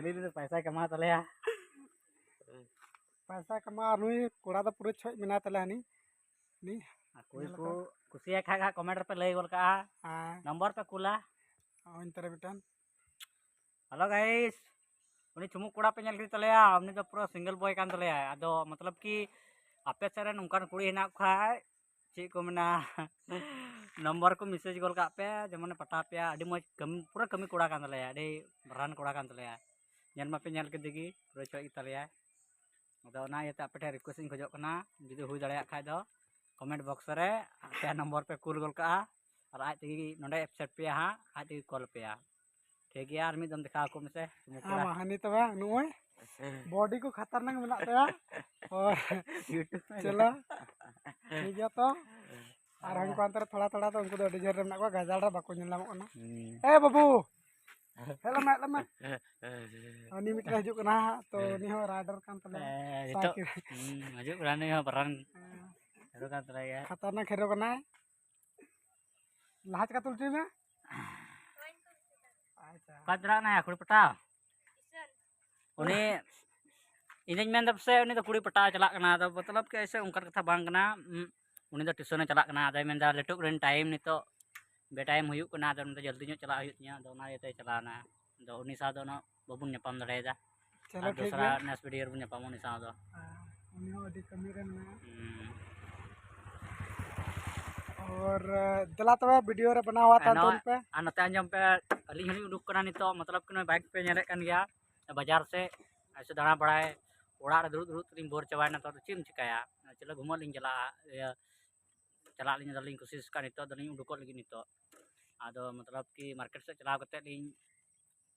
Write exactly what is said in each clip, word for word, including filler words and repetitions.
ᱩᱱᱤ ᱫᱚ ᱯᱟᱭᱥᱟᱭ ᱠᱟᱢᱟᱣ ᱛᱟᱞᱮᱭᱟ᱾ ᱯᱟᱭᱥᱟ ᱠᱟᱢᱟᱣ ᱟᱨ ᱱᱩᱭ ᱠᱚᱲᱟ ᱫᱚ ᱯᱩᱨᱟᱹ ᱪᱷᱚᱡ ᱢᱮᱱᱟᱭ ᱛᱟᱞᱮᱭᱟ ᱦᱟᱹᱱᱤ᱾ ᱩᱱᱤ ᱠᱩᱲᱤ ᱧᱮᱞ ᱠᱚ ᱠᱟᱛᱮ᱾ ᱠᱩᱥᱤᱭᱟᱭ ᱠᱷᱟᱡ ᱦᱟᱸᱜ ᱠᱚᱢᱮᱱᱴ ᱨᱮᱯᱮ ᱞᱟᱹᱭ ᱜᱚᱫ ᱠᱟᱜᱼᱟ᱾ ᱦᱮᱸ᱾ ᱱᱚᱢᱵᱚᱨ ᱯᱮ ᱠᱩᱞᱟ᱾ ᱦᱳᱭ, ᱚᱱᱛᱮ ᱨᱮ ᱢᱤᱫᱴᱟᱝ᱾ ᱦᱮᱞᱳ ᱜᱟᱭᱤᱥ, ᱩᱱᱤ ᱪᱩᱢᱩᱠ ᱠᱚᱲᱟ ᱯᱮ ᱧᱮᱞ ᱠᱮᱫᱮ ᱛᱟᱞᱮᱭᱟ, ᱩᱱᱤ ᱫᱚ ᱯᱩᱨᱟᱹ ᱥᱤᱝᱜᱮᱞ ᱵᱚᱭ ᱠᱟᱱ ᱛᱟᱞᱮᱭᱟ᱾ ᱟᱫᱚ ᱢᱚᱛᱞᱚᱵ ᱠᱤ ᱟᱯᱮ ᱥᱮᱫ ᱨᱮ ᱱᱚᱝᱠᱟᱱ ᱠᱩᱲᱤ ᱦᱮᱱᱟᱜ ᱠᱚ ᱠᱷᱟᱡ ᱪᱮᱫ ᱠᱚ ᱢᱮᱱᱟ, ᱱᱚᱢᱵᱚᱨ ᱠᱚ ᱢᱮᱥᱮᱡᱽ ᱜᱚᱫ ᱠᱟᱜ ᱯᱮ, ᱡᱮᱢᱚᱱᱮ ᱯᱟᱴᱟᱣ ᱯᱮᱭᱟ᱾ ᱟᱹᱰᱤ ᱢᱚᱡᱽ ᱠᱟᱹᱢᱤ, ᱯᱩᱨᱟᱹ ᱠᱟᱹᱢᱤ ᱠᱚᱲᱟ ᱠᱟᱱ ᱛᱟᱞᱮᱭᱟ, ᱟᱹᱰᱤ ᱵᱟᱨᱦᱟᱱ ᱠᱚᱲᱟ ᱠᱟᱱ ᱛᱟᱞᱮᱭᱟ᱾ ᱧᱮᱞ ᱢᱟᱯᱮ ᱧᱮᱞ ᱠᱮᱫᱮ ᱜᱮ, ᱯᱩᱨᱟᱹ ᱪᱷᱚᱡ ᱜᱮ ᱛᱟᱞᱮᱭᱟᱭ᱾ ᱟᱫᱚ ᱚᱱᱟ ᱤᱭᱟᱹᱛᱮ ᱟᱯᱮ ᱴᱷᱮᱱ ᱨᱤᱠᱩᱭᱮᱥᱴ ᱤᱧ ᱠᱷᱚᱡᱚᱜ ᱠᱟᱱᱟ, ᱡᱩᱫᱤ ᱦᱩᱭ ᱫᱟᱲᱮᱭᱟᱜ ᱠᱷᱟᱡ ᱫᱚ ᱠᱚᱢᱮᱱᱴ ᱵᱚᱠᱥ ᱨᱮ ᱟᱯᱮᱭᱟᱜ ᱱᱚᱢᱵᱚᱨ ᱯᱮ ᱠᱩᱞ ᱜᱚᱫ ᱠᱟᱜᱼᱟ, ᱟᱨ ᱟᱡ ᱛᱮᱜᱮ ᱱᱚᱸᱰᱮ ᱮᱠᱥᱮᱯᱴ ᱯᱮᱭᱟ ᱦᱟᱸᱜ, ᱟᱡ ᱛᱮᱜᱮ ᱠᱚᱞ ᱯᱮᱭᱟ᱾ ᱴᱷᱤᱠ ᱜᱮᱭᱟ, ᱟᱨ ᱢᱤᱫ ᱫᱚᱢ ᱫᱮᱠᱷᱟᱣ ᱟᱠᱚ ᱢᱮᱥᱮ, ᱪᱩᱢᱩᱠ ᱦᱮᱸ, ᱠᱚᱲᱟ᱾ ᱢᱟ, ᱦᱟᱹᱱᱤ ᱛᱚᱵᱮ ᱱᱚᱜᱼᱚᱭ ᱵᱚᱰᱤ ᱠᱚ ᱠᱷᱟᱛᱟᱨᱱᱟᱠ ᱢᱮᱱᱟᱜ ᱛᱟᱭᱟ᱾ ᱦᱳᱭ᱾ YouTube ᱨᱮ᱾ ᱪᱚᱞᱚ, ᱴᱷᱤᱠ ᱜᱮᱭᱟ ᱛᱚ᱾ ᱟᱨ ᱦᱟᱱᱠᱩ ᱦᱟᱱᱛᱮ ᱨᱮ ᱛᱷᱚᱲᱟ ᱛᱷᱚᱲᱟ ᱫᱚ ᱩᱱᱠᱩ ᱫᱚ ᱟᱹᱰᱤ ᱡᱷᱟᱹᱞ ᱨᱮ ᱢᱮᱱᱟᱜ ᱠᱚᱣᱟ, ᱜᱟᱡᱟᱲ ᱨᱮ ᱵᱟᱠᱚ ᱧᱮᱞ ᱧᱟᱢᱚᱜ ᱠᱟᱱᱟ᱾ ᱦᱩᱸ᱾ ᱮ ᱵᱟᱹᱵᱩ, ᱦᱮᱡ ᱞᱮᱢ, ᱦᱮᱡ ᱞᱮᱢ᱾ ᱩᱱᱤ ᱢᱤᱫᱴᱮᱱ ᱦᱤᱡᱩᱜ ᱠᱟᱱᱟ ᱦᱟᱸᱜ, ᱛᱚ ᱩᱱᱤ ᱦᱚᱸ ᱨᱟᱭᱰᱟᱨ ᱠᱟᱱ ᱛᱟᱞᱮᱭᱟ᱾ ᱦᱮᱸ, ᱱᱤᱛᱚᱜ, ᱥᱟᱭᱠᱮᱞ᱾ ᱦᱩᱸ, ᱦᱤᱡᱩᱜ ᱠᱟᱱᱟ, ᱩᱱᱤ ᱦᱚᱸ ᱵᱟᱨᱟᱱ ᱦᱮᱸ᱾ ᱦᱤᱨᱳ ᱠᱟᱱ ᱛᱟᱞᱮ ᱜᱮᱭᱟ᱾ ᱠᱷᱟᱛᱟᱨᱱᱟᱠ ᱦᱤᱨᱳ ᱠᱟᱱᱟᱭ᱾ ᱞᱟᱦᱟ ᱪᱮᱠᱟ ᱛᱩᱞ ᱦᱚᱪᱚᱭ ᱢᱮ᱾ ᱟᱪᱪᱷᱟ᱾ ᱚᱠᱟ ᱪᱟᱞᱟᱜ ᱠᱟᱱᱟᱭ ᱠᱩᱲᱤ ᱯᱟᱴᱟᱣ? ᱩᱱᱤ, ᱤᱧ ᱫᱚᱧ ᱢᱮᱱᱫᱟ ᱯᱟᱥᱮᱡ ᱩᱱᱤ ᱫᱚ ᱠᱩᱲᱤ ᱯᱟᱴᱟᱣ ᱪᱟᱞᱟᱜ ᱠᱟᱱᱟ, ᱟᱫᱚ ᱢᱚᱛᱞᱚᱵ ᱠᱤ ᱮᱭᱥᱮ ᱚᱱᱠᱟᱱ ᱠᱟᱛᱷᱟ ᱵᱟᱝ ᱠᱟᱱᱟ᱾ ᱩᱸ, ᱩᱱᱤ ᱫᱚ ᱴᱤᱭᱩᱥᱚᱱᱮ ᱪᱟᱞᱟᱜ ᱠᱟᱱᱟ, ᱟᱫᱚᱭ ᱢᱮᱱᱫᱟ ᱞᱮᱴᱚᱜ ᱠᱟᱹᱱᱟᱹᱧ, ᱴᱟᱭᱤᱢ ᱱᱤᱛᱚᱜ ᱵᱮᱴᱟᱭᱤᱢ ᱦᱩᱭᱩᱜ ᱠᱟᱱᱟ, ᱟᱫᱚ ᱩᱱᱤ ᱫᱚ ᱡᱚᱞᱫᱤ ᱧᱚᱜ ᱪᱟᱞᱟᱜ ᱦᱩᱭᱩᱜ ᱛᱤᱧᱟᱹ, ᱟᱫᱚ ᱚᱱᱟ ᱤᱭᱟᱹᱛᱮ ᱪᱟᱞᱟᱣᱱᱟ᱾ ᱟᱫᱚ ᱩᱱᱤ ᱥᱟᱶ ᱫᱚ ᱩᱱᱟᱹᱜ ᱵᱟᱵᱚᱱ ᱧᱟᱯᱟᱢ ᱫᱟᱲᱮᱭᱟᱫᱟ᱾ ᱪᱚᱞᱚ, ᱟᱨ ᱴᱷᱤᱠ ᱫᱚᱥᱨᱟ ᱜᱮᱭᱟ᱾ ᱱᱮᱠᱥᱴ ᱵᱷᱤᱰᱤᱭᱳ ᱨᱮᱵᱚᱱ ᱧᱟᱯᱟᱢᱟ ᱩᱱᱤ ᱥᱟᱶ ᱫᱚ᱾ ᱦᱮᱸ, ᱩᱱᱤ ᱦᱚᱸ ᱟᱹᱰᱤ ᱠᱟᱹᱢᱤ ᱨᱮ ᱢᱮᱱᱟᱭᱟ᱾ ᱦᱩᱸ᱾ ᱟᱨ, ᱫᱮᱞᱟ ᱛᱚᱵᱮ ᱵᱷᱤᱰᱤᱭᱳ ᱨᱮ ᱵᱮᱱᱟᱣ ᱟᱨ ᱟᱛᱟᱝ ᱱᱚᱣᱟ, ᱛᱟᱵᱚᱱ ᱯᱮ᱾ ᱟᱨ ᱱᱚᱛᱮ ᱟᱸᱡᱚᱢ ᱯᱮ, ᱟᱹᱞᱤᱧ ᱦᱚᱸᱞᱤᱧ ᱩᱰᱩᱠ ᱠᱟᱱᱟ ᱱᱤᱛᱚᱜ, ᱢᱚᱛᱞᱚᱵ ᱠᱤ ᱱᱚᱜᱼᱚᱭ ᱵᱟᱭᱤᱠ ᱯᱮ ᱧᱮᱞᱮᱫ ᱠᱟᱱ ᱜᱮᱭᱟ, ᱵᱟᱡᱟᱨ ᱥᱮᱫ ᱮᱭᱥᱮ ᱫᱟᱬᱟ ᱵᱟᱲᱟᱭ, ᱚᱲᱟᱜ ᱨᱮ ᱫᱩᱲᱩᱵ ᱫᱩᱲᱩᱵ ᱛᱮᱞᱤᱧ ᱵᱳᱨ ᱪᱟᱵᱟᱭᱮᱱᱟ, ᱛᱚ ᱪᱮᱫ ᱮᱢ ᱪᱤᱠᱟᱹᱭᱟ? ᱪᱚᱞᱚ ᱜᱷᱩᱢᱟᱹᱜ ᱞᱤᱧ ᱪᱟᱞᱟᱜᱼᱟ, ᱤᱭᱟᱹ, ᱪᱟᱞᱟᱜ ᱞᱤᱧ, ᱟᱫᱚᱞᱤᱧ ᱠᱳᱥᱤᱥ ᱠᱟᱜᱼᱟ ᱱᱤᱛᱚᱜ ᱫᱚᱞᱤᱧ ᱩᱰᱩᱠᱚᱜ ᱞᱟᱹᱜᱤᱫ ᱱᱤᱛᱚᱜ᱾ ᱟᱫᱚ ᱢᱚᱛᱞᱚᱵ ᱠᱤ ᱢᱟᱨᱠᱮᱴ ᱥᱮᱫ ᱪᱟᱞᱟᱣ ᱠᱟᱛᱮᱫ ᱞᱤᱧ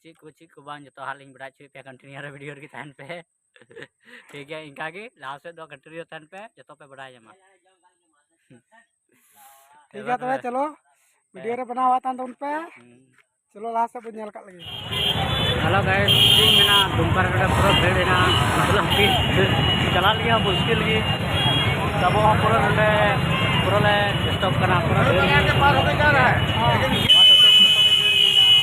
ᱪᱮᱫ ᱠᱚ ᱪᱮᱫ ᱠᱚ ᱵᱟᱝ ᱡᱚᱛᱚ ᱦᱟᱸᱜ ᱞᱤᱧ ᱵᱟᱰᱟᱭ ᱦᱚᱪᱚᱭᱮᱫ ᱯᱮᱭᱟ, ᱠᱚᱱᱴᱤᱱᱤᱭᱩ ᱨᱮ ᱵᱷᱤᱰᱤᱭᱳ ᱨᱮᱜᱮ ᱛᱟᱦᱮᱱ ᱯᱮ᱾ ᱴᱷᱤᱠ ᱜᱮᱭᱟ, ᱤᱱᱠᱟ ᱜᱮ ᱞᱟᱦᱟ ᱥᱮᱫ ᱫᱚ ᱠᱚᱱᱴᱤᱱᱤᱭᱩ ᱛᱟᱦᱮᱱ ᱯᱮ, ᱡᱚᱛᱚ ᱯᱮ ᱵᱟᱰᱟᱭ ᱧᱟᱢᱟ᱾ ᱴᱷᱤᱠ ᱜᱮᱭᱟ ᱛᱚᱵᱮ, ᱪᱚᱞᱚ, ᱵᱷᱤᱰᱤᱭᱳ ᱨᱮ ᱵᱮᱱᱟᱣ ᱟᱛᱟᱝ ᱛᱟᱵᱚᱱ ᱯᱮ᱾ ᱦᱩᱸ᱾ ᱪᱚᱞᱚ ᱞᱟᱦᱟ ᱥᱮᱫ ᱵᱚᱱ ᱧᱮᱞ ᱠᱟᱜ ᱞᱮᱜᱮ᱾ ᱦᱮᱞᱳ ᱜᱟᱭᱥ, ᱪᱮᱫ ᱤᱧ ᱢᱮᱱᱟ, ᱫᱩᱢᱠᱟ ᱨᱮ ᱱᱚᱰᱮ ᱯᱩᱨᱟᱹ ᱵᱷᱤᱲ ᱮᱱᱟ, ᱢᱚᱛᱞᱚᱵ ᱠᱤ ᱪᱟᱞᱟᱜ ᱞᱟᱹᱜᱤᱫ ᱦᱚᱸ ᱢᱩᱥᱠᱤᱞ ᱜᱮ᱾ ᱟᱵᱚ ᱦᱚᱸ ᱯᱩᱨᱟᱹ ᱱᱚᱰᱮ ᱯᱩᱨᱟᱹ ᱞᱮ ᱰᱤᱥᱴᱟᱵ ᱠᱟᱱᱟ, ᱯᱩᱨᱟᱹ ᱵᱷᱤᱲ ᱜᱮ᱾ ᱱᱚᱣᱟ ᱴᱳᱴᱳ ᱯᱩᱨᱟᱹ ᱵᱷᱤᱲ ᱜᱮ ᱢᱮᱱᱟᱜᱼᱟ᱾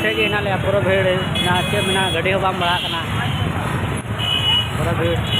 ᱴᱷᱮᱡ ᱜᱮ ᱦᱮᱱᱟᱜ ᱞᱮᱭᱟ, ᱯᱩᱨᱟᱹ ᱵᱷᱤᱲ ᱢᱮᱱᱟᱜᱼᱟ, ᱪᱮᱫ ᱢᱮᱱᱟᱜᱼᱟ, ᱜᱟᱹᱰᱤ ᱦᱚᱸ ᱵᱟᱝ ᱵᱟᱲᱦᱟᱜ ᱠᱟᱱᱟ, ᱯᱩᱨᱟᱹ ᱵᱷᱤᱲ᱾